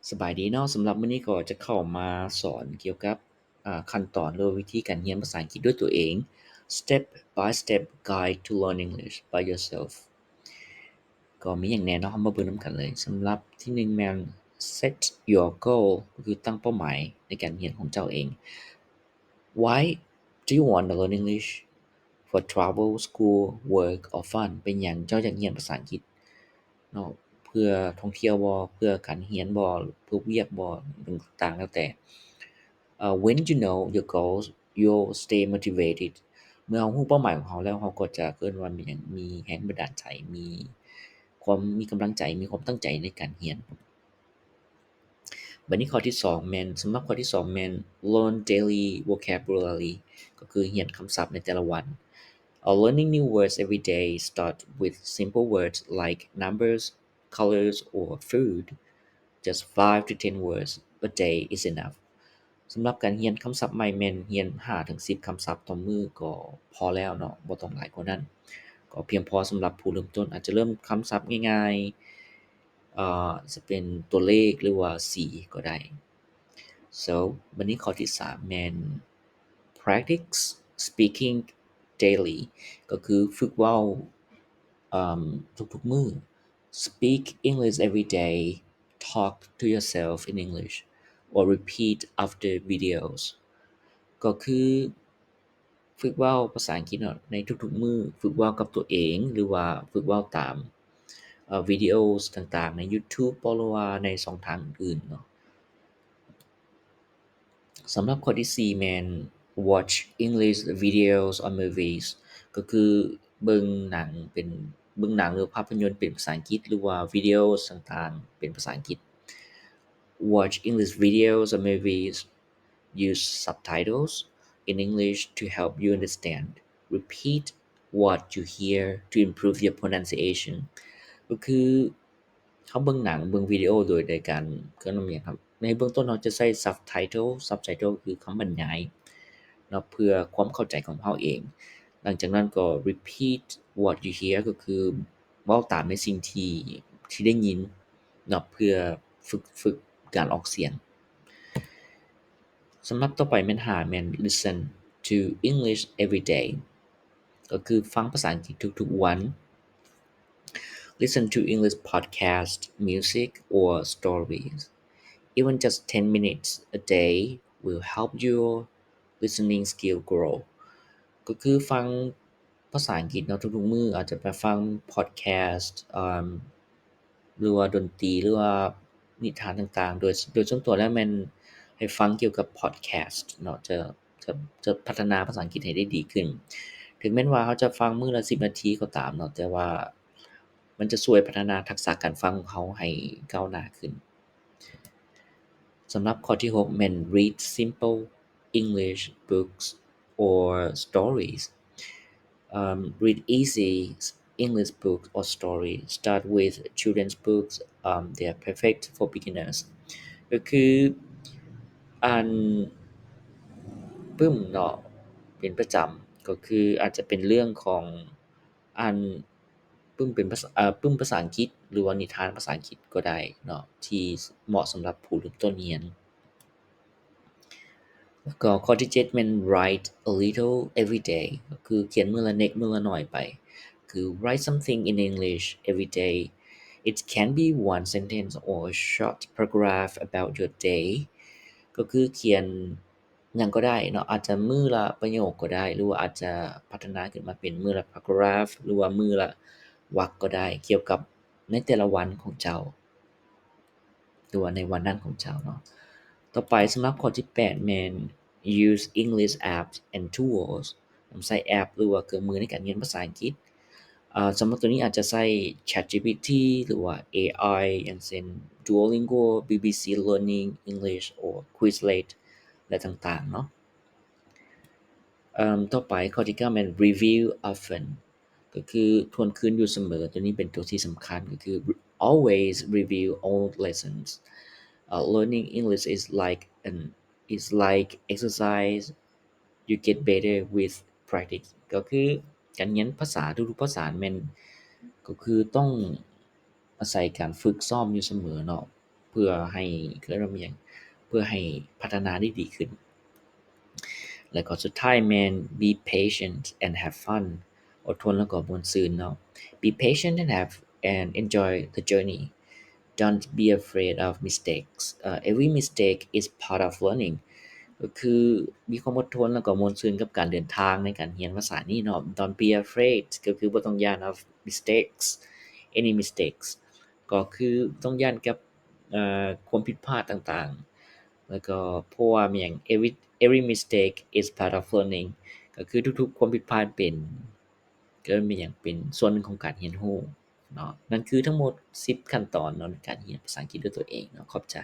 ສະບາຍດີເນາະ, ສຳລັບມື້ນີ້ກໍຈະເຂົ້າມາສອນກ່ຽວກັບ ອາ ຂັ້ນຕອນ ຫຼື ວິທີການຮຽນພາສາອັງກິດດ້ວຍຕົວເອງ Step by Step Guide to Learn English by Yourself. ກໍມີຫຍັງແດ່ເນາະ, ເຮົາມາເບິ່ງນຳກັນເລີຍ. ສຳລັບທີໜຶ່ງແມ່ນ Set your goal ກໍຄືຕັ້ງເປົ້າໝາຍໃນການຮຽນຂອງເຈົ້າເອງ. Why do you want to learn English? For travel, school, work, or fun? ເປັນຫຍັງເຈົ້າຢາກຮຽນພາສາອັງກິດເນາະ? ເພື່ອທ່ອງທ່ຽວບໍ່? ເພື່ອການຮຽນບໍ່? ເພື່ອວຽກບໍ່? ຕ່າງໆ ແລ້ວແຕ່. ເອີ When you know your goals, you'll stay motivated. ເມື່ອເຮົາຮູ້ເປົ້າໝາຍຂອງເຮົາແລ້ວ, ເຮົາກໍຈະ ເອີ້ນວ່າມີຫຍັງ? ມີແຮງບັນດານໃຈ, ມີຄວາມ ມີກຳລັງໃຈ, ມີຄວາມຕັ້ງໃຈໃນການຮຽນ. ບັດນີ້ຂໍ້ທີສອງແມ່ນ, ສຳລັບຂໍ້ທີສອງແມ່ນ Learn daily vocabulary ກໍຄືຮຽນຄຳສັບໃນແຕ່ລະວັນ. Uh, learning new words every day start with simple words like numbers, colors, or food. Just five to ten words a day is enough. ສຳລັບການຮຽນຄຳສັບໃໝ່ແມ່ນຮຽນຫ້າເຖິງສິບຄຳສັບຕໍ່ມື້ກໍພໍແລ້ວເນາະ, ບໍ່ຕ້ອງຫຼາຍກວ່ານັ້ນ, ກໍພຽງພໍສຳລັບຜູ້ເລີ່ມຕົ້ນ. ອາດຈະເລີ່ມຄຳສັບງ່າຍໆ ເອີ ຈະເປັນຕົວເລກ ຫຼືວ່າສີກໍໄດ້. So ບັດນີ້ຂໍ້ທີສາມແມ່ນ practice speaking daily ກໍຄືຝຶກເວົ້າ ເອີ ທຸກໆມື້. Speak English every day. Talk to yourself in English or repeat after videos. ກໍຄື ຝຶກເວົ້າພາສາອັງກິດເນາະ ໃນທຸກໆມື້, ຝຶກເວົ້າກັບຕົວເອງ ຫຼືວ່າຝຶກເວົ້າຕາມ ເອີ ວິດີໂອຕ່າງໆ ໃນ YouTube ບໍ່ ຫຼືວ່າໃນຊ່ອງທາງອື່ນໆເນາະ. ສຳລັບຂໍ້ທີສີ່ແມ່ນ Watch English videos or movies ກໍຄືເບິ່ງໜັງເປັນ ເບິ່ງໜັງ ຫຼື ພາບພະຍົນເປັນພາສາອັງກິດ ຫຼືວ່າວິດີໂອຕ່າງໆເປັນພາສາອັງກິດ. Watch English videos or movies. Use subtitles in English to help you understand. Repeat what you hear to improve your pronunciation. ກໍຄືເຮົາເບິ່ງໜັງ ເບິ່ງວິດີໂອໂດຍ ໂດຍການ ເອີ້ນວ່າຫຍັງຄັບ ໃນເບື້ອງຕົ້ນເຮົາຈະໃຊ້ subtitle. Subtitle ຄືຄຳບັນຍາຍເນາະ ເພື່ອຄວາມເຂົ້າໃຈຂອງເຮົາເອງ. ຫຼັງຈາກນັ້ນກໍ repeat what you hear ກໍຄືເວົ້າຕາມໃນສິ່ງທີ່ ທີ່ໄດ້ຍິນເນາະ ເພື່ອຝຶກ ຝຶກການອອກສຽງ. ສຳລັບຕໍ່ໄປແມ່ນຫ້າ ແມ່ນ listen to English every day ກໍຄືຟັງພາສາອັງກິດທຸກໆວັນ. Listen to English podcast, music or stories. Even just ten minutes a day will help your listening skill grow. ກໍຄືຟັງ ພາສາອັງກິດເນາະ ທຸກໆມື້ ອາດຈະໄປຟັງ podcast ເອີ່ມ ຫຼືວ່າດົນຕີ ຫຼືວ່ານິທານຕ່າງໆ. ໂດຍ ໂດຍສ່ວນຕົວແລ້ວແມ່ນໃຫ້ຟັງກ່ຽວກັບ podcast ເນາະ ຈະ ຈະ ຈະພັດທະນາພາສາອັງກິດໃຫ້ໄດ້ດີຂຶ້ນ. ເຖິງແມ່ນວ່າເຮົາຈະຟັງມື້ລະສິບນາທີກໍຕາມເນາະ ແຕ່ວ່າມັນຈະຊ່ວຍພັດທະນາທັກສະການຟັງຂອງເຮົາໃຫ້ກ້າວໜ້າຂຶ້ນ. ສຳລັບຂໍ້ທີຫົກແມ່ນ read simple English books or stories. Um, read easy English books or stories. Start with children's books. Um, they are perfect for beginners. ກໍຄືອ່ານປຶ້ມເນາະ ເປັນປະຈຳ ກໍຄືອາດຈະເປັນເລື່ອງຂອງ ອ່ານປຶ້ມເປັນພາສາ ເອີ່ ປຶ້ມພາສາອັງກິດ ຫຼືວ່ານິທານພາສາອັງກິດກໍໄດ້ເນາະ ທີ່ເໝາະສຳລັບຜູ້ເລີ່ມຕົ້ນຮຽນ. ແລ້ວກໍຂໍ້ທີເຈັດແມ່ນ write a little every day ກໍຄືຂຽນມື້ລະເລັກມື້ລະໜ້ອຍໄປ ຄື write something in English every day. It can be one sentence or a short paragraph about your day. ກໍຄືຂຽນ ຫຍັງກໍໄດ້ເນາະ ອາດຈະມື້ລະປະໂຫຍກກໍໄດ້ ຫຼືວ່າອາດຈະພັດທະນາຂຶ້ນມາເປັນມື້ລະ paragraph ຫຼືວ່າມື້ລະວັກກໍໄດ້ ກ່ຽວກັບໃນແຕ່ລະວັນຂອງເຈົ້າ ຫຼືວ່າໃນວັນນັ້ນຂອງເຈົ້າເນາະ. ຕໍ່ໄປສຳລັບຂໍ້ທີແປດແມ່ນ use English apps and tools ນຳໃຊ້ແອັບ ຫຼືວ່າເຄື່ອງມືໃນການຮຽນພາສາອັງກິດ. ເອີ່ ສຳລັບໂຕນີ້ອາດຈະໃຊ້ ChatGPT ຫຼືວ່າ ເອໄອ ຢ່າງເຊັ່ນ Duolingo, BBC Learning English or Quizlet ແລະ ຕ່າງໆເນາະ. ເອີ່ມ ຕໍ່ໄປຂໍ້ທີເກົ້າແມ່ນ review often ກໍຄືທວນຄືນຢູ່ສະເໝີ. ໂຕນີ້ເປັນໂຕທີ່ສຳຄັນ ກໍຄື always review old lessons. Uh, learning English is like an, is like exercise. You get better with practice. ກໍຄືການຮຽນພາສາ ທຸກໆພາສາແມ່ນ ກໍຄືຕ້ອງອາໄສການຝຶກຊ້ອມຢູ່ສະເໝີເນາະ. ເພື່ອໃຫ້ ເອີ້ນວ່າຫຍັງ ເພື່ອໃຫ້ພັດທະນາໄດ້ດີຂຶ້ນ. ແລ້ວກໍສຸດທ້າຍແມ່ນ be patient and have fun ອົດທົນແລ້ວກໍມ່ວນຊື່ນເນາະ. Be patient and have and enjoy the journey. Don't be afraid of mistakes. Uh, every mistake is part of learning. ກໍຄືມີຄວາມອົດທົນແລ້ວກໍມ່ວນຊື່ນກັບການເດີນທາງໃນການຮຽນພາສານີ້ເນາະ. Don't be afraid ກໍຄືບໍ່ຕ້ອງຢ້ານ of mistakes, any mistakes. ກໍຄືບໍ່ຕ້ອງຢ້ານກັບ ເອີ ຄວາມຜິດພາດຕ່າງໆ ແລ້ວກໍເພາະວ່າແມ່ນຫຍັງ every every mistake is part of learning ກໍຄືທຸກໆຄວາມຜິດພາດເປັນ ກໍແມ່ນຫຍັງ ເປັນສ່ວນໜຶ່ງຂອງການຮຽນຮູ້ເນາະ. ນັ້ນຄືທັງໝົດສິບຂັ້ນຕອນເນາະ ໃນການຮຽນພາສາອັງກິດດ້ວຍຕົວເອງເນາະ. ຂອບໃຈ.